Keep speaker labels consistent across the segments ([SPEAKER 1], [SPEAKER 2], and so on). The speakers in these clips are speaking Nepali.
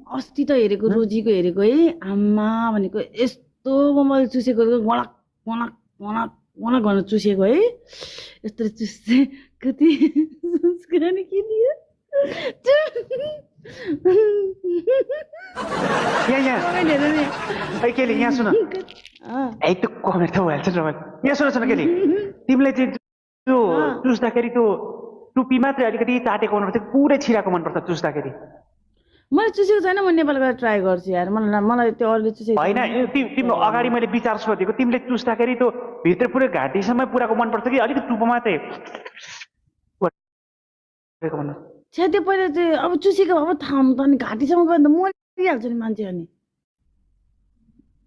[SPEAKER 1] अस्ति त हेरेको रोजीको हेरेको है आम्मा भनेको यस्तो मैले चुसेको गलक गलक गलक गलक भनेर चुसेको है यस्तो चुसे कति संस्कारी के दियो
[SPEAKER 2] केली यहाँ सुन एक त कमेन्ट त भइहाल्छ नि यहाँ सुन केली तिमीलाई चाहिँ त्यो चुस्दाखेरि त्यो टुप्पी मात्रै अलिकति चाटेको मनपर्छ पुरै छिराको मनपर्छ चुस्दाखेरि
[SPEAKER 1] मैले चुसेको छैन म नेपाल गएर ट्राई गर्छु यार मलाई त्यो अरूले चुसेको
[SPEAKER 2] होइन तिम्रो अगाडि मैले विचार सोधेको तिमीले चुस्दाखेरि त्यो भित्र पुरै घाँटीसम्म पुराको मनपर्छ कि अलिकति टुप्पो मात्रै
[SPEAKER 1] छ्या त्यो पहिला चाहिँ अब चुसेको अब थाहा त अनि घाँटीसम्म गयो भने त मरिहाल्छ नि मान्छे अनि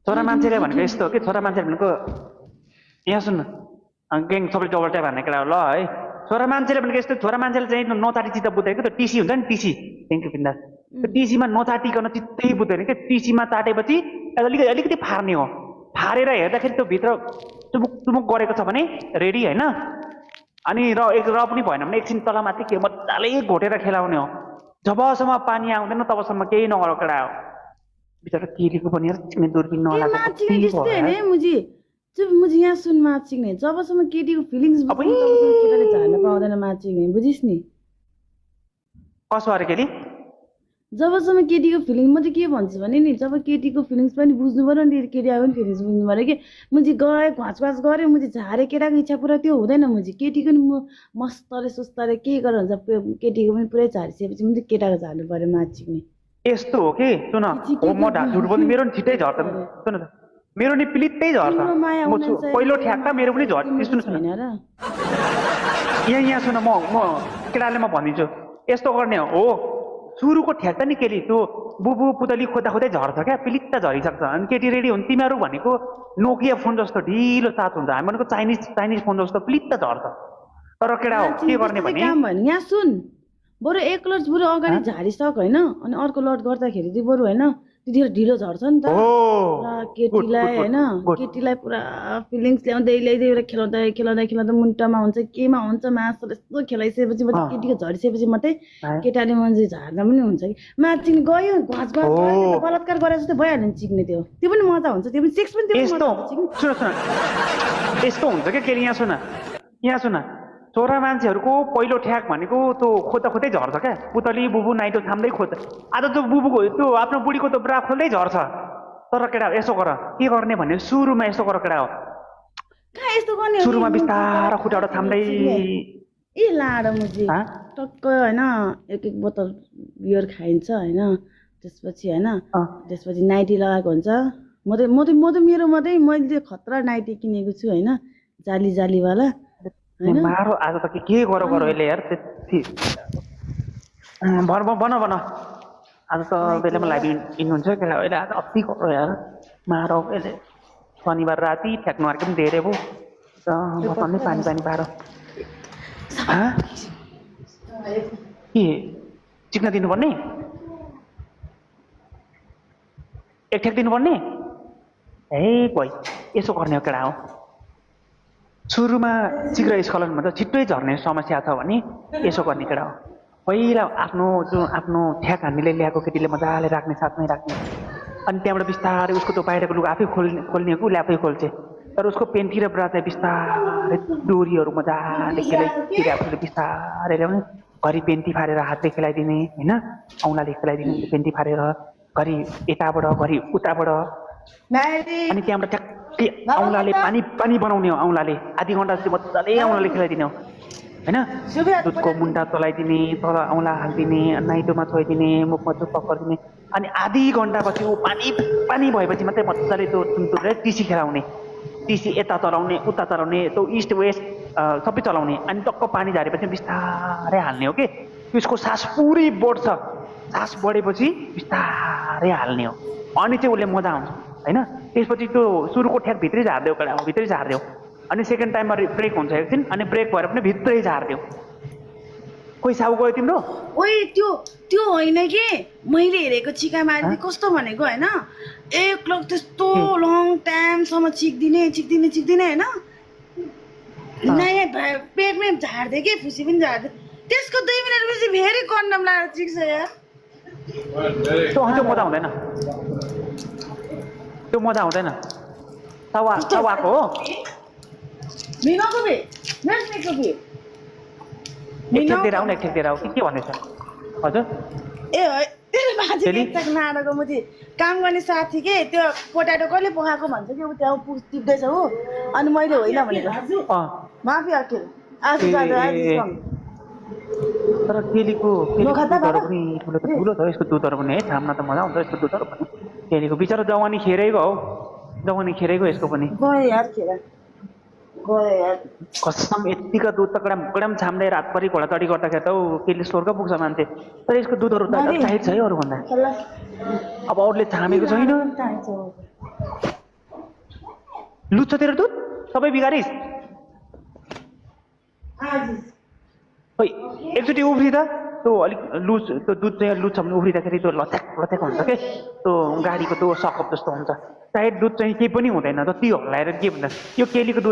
[SPEAKER 2] छोरा मान्छेले भनेको यस्तो हो कि छोरा मान्छेले भनेको यहाँ सुन्न ग्याङ सबैले डबल ट्याप हान्ने कुरा हो ल है छोरा मान्छेले भनेको यस्तो छोरा मान्छेले चाहिँ नचाटी चित्त बुझ्दैन कि त्यो टिसी हुन्छ नि टिसी थ्याङ्क यू बिन्दास त्यो टिसीमा नचाटिकन चित्तै बुझ्दैन कि टिसीमा चाटेपछि अलिकति फार्ने हो फारेर हेर्दाखेरि त्यो भित्र चुमुक चुमुक गरेको छ भने रेडी होइन अनि र पनि भएन भने एकछिन तलमाथि के मजाले घोटेर खेलाउने हो जबसम्म पानी आउँदैन तबसम्म केही नगर कडा हो बिचरा केलीको पनि दूरबिन
[SPEAKER 1] मुझे यहाँ सुन माचिक्ने जबसम्म केटीको फिलिङ्स केटाले झार्न पाउँदैन माचिक्ने बुझिस् नि
[SPEAKER 2] कसो अरे केली
[SPEAKER 1] जबसम्म केटीको फिलिङ म चाहिँ के भन्छु भने नि जब केटीको फिलिङ्स पनि बुझ्नु पर्यो नि केटी आयो भने फिलिङ्स बुझ्नु पर्यो कि मुझे गएँ घाँच गऱ्यो मुझे झारे केटाको इच्छा पुरा त्यो हुँदैन मुझे केटीको नि म मस्तले सुस्तले के गरेर हुन्छ केटीको पनि पुरै झारिसकेपछि मुझे केटाको झार्नु पर्यो माचिक्ने
[SPEAKER 2] यस्तो हो कि सुन म झुट बोल्नु मेरो नि छिट्टै झर्छ सुन त मेरो नि पिलित्तै झर्छ पहिलो ठ्याक्का मेरो पनि झर्छ सुन यहाँ सुन म केटाले म भनिदिन्छु यस्तो गर्ने हो सुरुको ठ्याक्का नि केली त्यो बुबु पुतली खोज्दा खोज्दै झर्छ क्या पिलित्त झरिसक्छ अनि केटी रेडी हुन् तिमीहरू भनेको नोकिया फोन जस्तो ढिलो साथ हुन्छ हामी भनेको चाइनिज फोन जस्तो पिलित्त झर्छ तर केटा हो के गर्ने भने
[SPEAKER 1] यहाँ सुन बरु एक लट बरु अगाडि झारिसक होइन अनि अर्को लट गर्दाखेरि चाहिँ बरु होइन त्यतिखेर ढिलो झर्छ नि त केटीलाई होइन केटीलाई पुरा फिलिङ्स ल्याउँदै ल्याइदिएर खेलाउँदा मुन्टामा हुन्छ केमा हुन्छ मासु यस्तो खेलाइसकेपछि मात्रै केटीको झरिसकेपछि मात्रै केटाले मान्छे झार्दा पनि हुन्छ कि माचिक्ने गयो घाँच बलात्कार गरेर जस्तो भइहाल्यो नि चिक्ने त्यो पनि मजा हुन्छ त्यो पनि सेक्स पनि
[SPEAKER 2] यस्तो हुन्छ क्या केली यहाँ सुन छोरा मान्छेहरूको पहिलो ठ्याक भनेको त्यो खोज्दै झर्छ क्या पुतली बुबु नाइटो थाम्दै खोज्छ आज त्यो बुबुको त्यो आफ्नो बुढीको त ब्रा खोल्दै झर्छ तर केटा यसो गर के गर्ने भने सुरुमा यसो गर केटा हो सुरुमा बिस्तारो खुट्टाबाट थाम्दै
[SPEAKER 1] ए लाडो मुजी टक्क होइन एक बोतल बियर खाइन्छ होइन त्यसपछि नाइटी लगाएको हुन्छ म त मेरो मात्रै मैले खतरा नाइटी किनेको छु होइन जालीवाला
[SPEAKER 2] मारो आज त के गर यसले यार बन आज त बेलामा लाइभ हिँड्नुहुन्छ केटा अहिले आज अति करो यार मारो यसले शनिबार राति ठ्याक्नु अर्को पनि धेरै भयो बस्नै पानी पारो के चिक्न दिनुपर्ने एक ठ्याक दिनुपर्ने ए भाइ यसो गर्ने हो केटा हो सुरुमा शीघ्र स्खलन भन्छ छिट्टै झर्ने समस्या छ भने यसो गर्ने केटा हो पहिला आफ्नो ठ्याक हामीले ल्याएको केटीले मजाले राख्ने साथमै राख्ने अनि त्यहाँबाट बिस्तारै उसको त्यो बाहिरको लुगा आफै खोल्ने उसले आफै खोल्छ तर उसको पेन्टी र ब्रा चाहिँ बिस्तारै डोरीहरू मजाले खेलाइदिएर आफूले बिस्तारै ल्याउने घरि पेन्टी फारेर हातले खेलाइदिने होइन औँलाले खेलाइदिने पेन्टी फारेर घरि यताबाट घरि उताबाट अनि त्यहाँबाट ट्याक्कै औँलाले पानी बनाउने हो औँलाले आधी घन्टा जति मजाले औँलाले खेलाइदिने हो होइन दुधको मुन्टा चलाइदिने तल औँला हालिदिने नाइटोमा छोइदिने मुखमा चुप्प गरिदिने अनि आधी घन्टापछि ऊ पानी भएपछि मात्रै मजाले त्यो तुन्तुरेर टिसी खेलाउने टिसी यता चलाउने उता चलाउने त्यो इस्ट वेस्ट सबै चलाउने अनि टक्क पानी झारेपछि बिस्तारै हाल्ने हो कि त्यसको सास पुरै बढ्छ सास बढेपछि बिस्तारै हाल्ने हो अनि चाहिँ उसले मजा आउँछ होइन त्यसपछि त्यो सुरुको ठ्याक भित्रै झारिदेऊ कडा भित्रै झारिदेऊ अनि सेकेन्ड टाइममा ब्रेक हुन्छ एकछिन अनि ब्रेक भएर पनि भित्रै झारिदेऊ कोही साउ गयो तिम्रो
[SPEAKER 1] ओइ त्यो होइन कि मैले हेरेको चिकामा कस्तो भनेको होइन एक लक त्यस्तो लङ टाइमसम्म चिक्दिने होइन नयाँ पेटमै झार्दै कि फुसी पनि झार्दै त्यसको 2 मिनटपछि फेरि कन्डम लगाएर चिक्छ यार
[SPEAKER 2] त्यो मजा हुँदैन, त्यो मजा हुँदैन। तवाको हो एक ठेक दिएर आऊ न, एक ठेक दिएर आऊ। के भन्दैछ हजुर?
[SPEAKER 1] नाराको मुजी काम गर्ने साथी के त्यो पोटाटो कसले पकाएको भन्छ कि ऊ त्यहाँ टिप्दैछ हो, अनि मैले होइन भनेको माफी अखिल आज
[SPEAKER 2] तर केलीको दुधहरू पनि ठुलो छ, यसको दुधहरू पनि है छाम्न त मजा हुन्छ यसको दुधहरू पनि। केलीको बिचरा जवानी खेरेको हौ, जवानी खेरेको यसको पनि। कसम यतिका दुध त कडम छाम्दै रातभरि घोडाचडी गर्दाखेरि त केली स्वर्ग पुग्छ मान्छे। तर यसको दुधहरू त टाइट छ है अरूभन्दा। अब अरूले छामेको छैन। लुच्छ तेरो दुध सबै बिगारिस्। खोइ एकचोटि उफ्री त त्यो अलिक लुज, त्यो दुध चाहिँ लुज छ भने उफ्रिँदाखेरि त्यो लथ्याक लथ्याक हुन्छ के, त्यो गाडीको त्यो सकअप जस्तो हुन्छ। टाइट दुध चाहिँ केही पनि हुँदैन, जति हल्लाएर के भन्दा यो केलीको दुध